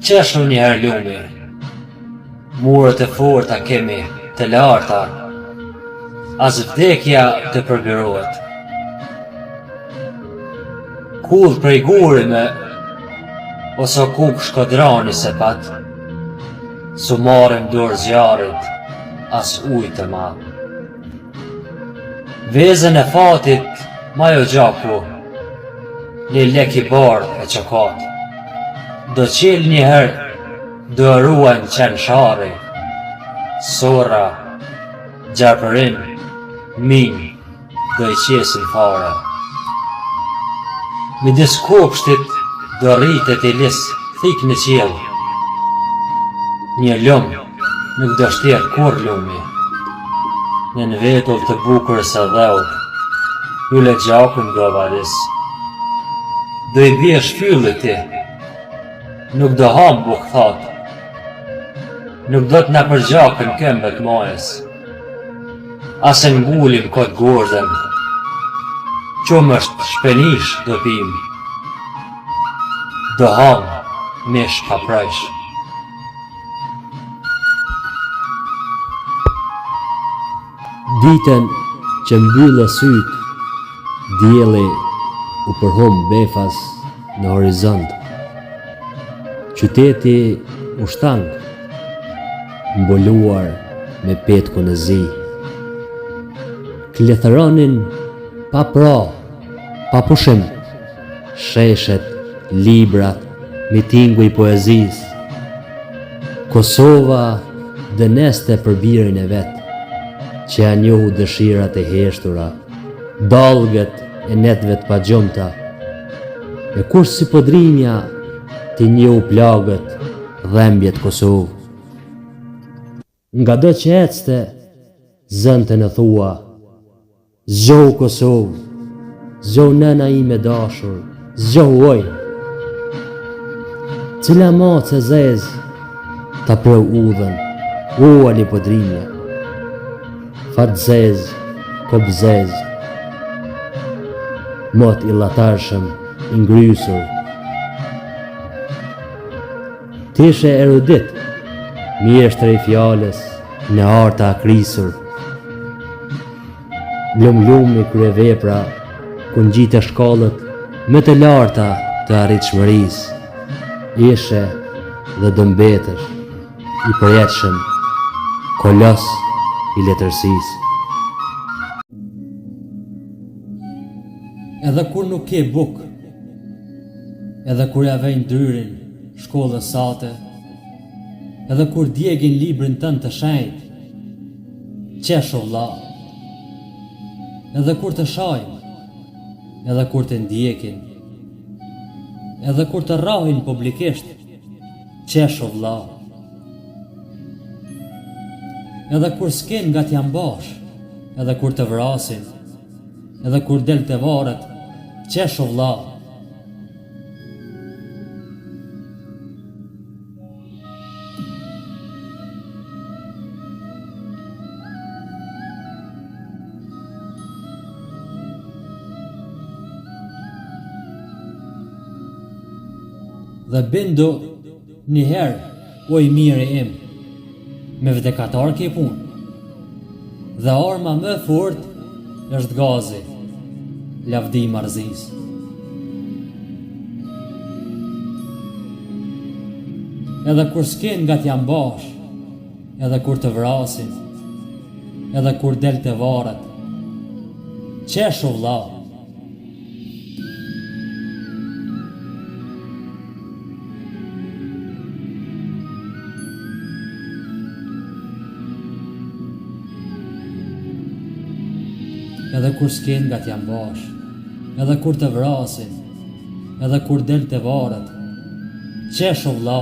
Qeshu njëherë lumi, muret e forta kemi të larta, as vdekja të përbirohet. Kullë prej guri me, ose kukë shkodrani se pat, s'u marrim dorë zjarrit, as ujit të madh. Vezën e fatit, majo gjaku, një lek i bardhë e qokat. Do qelë njëherë, do e ruajnë qen sharri, sorra, gjarpërinj, minj, do i qesin fare. Midis kopshtit do rritet i lis thikë në qiell. Një lum nuk do shterë kurrë lumi. Nën vetull të bukurës së dheut, lule gjakun do vadis. Do i biesh fyllit ti, nuk do hamë bukë thatë, nuk do të na përgjaken këmbët majës. As e ngulim kot gozhdën, qumësht shpenish do pim, do hamë mish paprajsh. Ditën që mbylle sytë, dielli u përhumb befas në horizont. Qyteti u shtang, mbuluar me petkun e zi. Klithëronin pa pra, pa pushim, sheshet, librat, mitingu i poezisë. Kosova dëneste për birin e vet, që ia njohu dëshirat e heshtura, dallgët e netëve të pagjumta. E kush si Podrimja t'i njohu plagët, dhembjet Kosovë. Ngado që ecte, zënte në thua, Zgjohu Kosovë, zgjohu nëna ime e dashur, zgjohu oj! Cila mace e zezë ta preu udhën, o Ali Podrimja? Fatzezë, kobzezë, mot i llatarshëm, i ngrysur. Ti ishe erudit, mjeshtër i fjalës, në art të akrisur. Lum Lumi kryevepra, ku ngjite shkallët më të larta të arritshmërisë. Ishe dhe do mbetesh i përjetshëm, kolos i letërsisë. Edhe kur nuk ke bukë, edhe kur ia vejnë dryrin shkollës sate, edhe kur djegin librin tënd të shenjtë, qesh o vlla. Edhe kur të shajnë, edhe kur të ndjekin, edhe kur të rrahin publikisht, qesh o vlla. Edhe kur s'ke nga t'ia mbash, edhe kur të vrasin, Edhe kur del te varret, qesh o vlla. Dhe bindu Njëherë, o i miri im, me vdekatar ke punë. Dhe arma më e fortë është gazi, lavdi marrëzisë. Edhe kur s'ke nga t'ia mbash, edhe kur të vrasin, edhe kur del te varret, qesh o vlla. Edhe kur s'ke nga t'ia mbash, edhe kur të vrasin, edhe kur del te varret, qesh o vlla.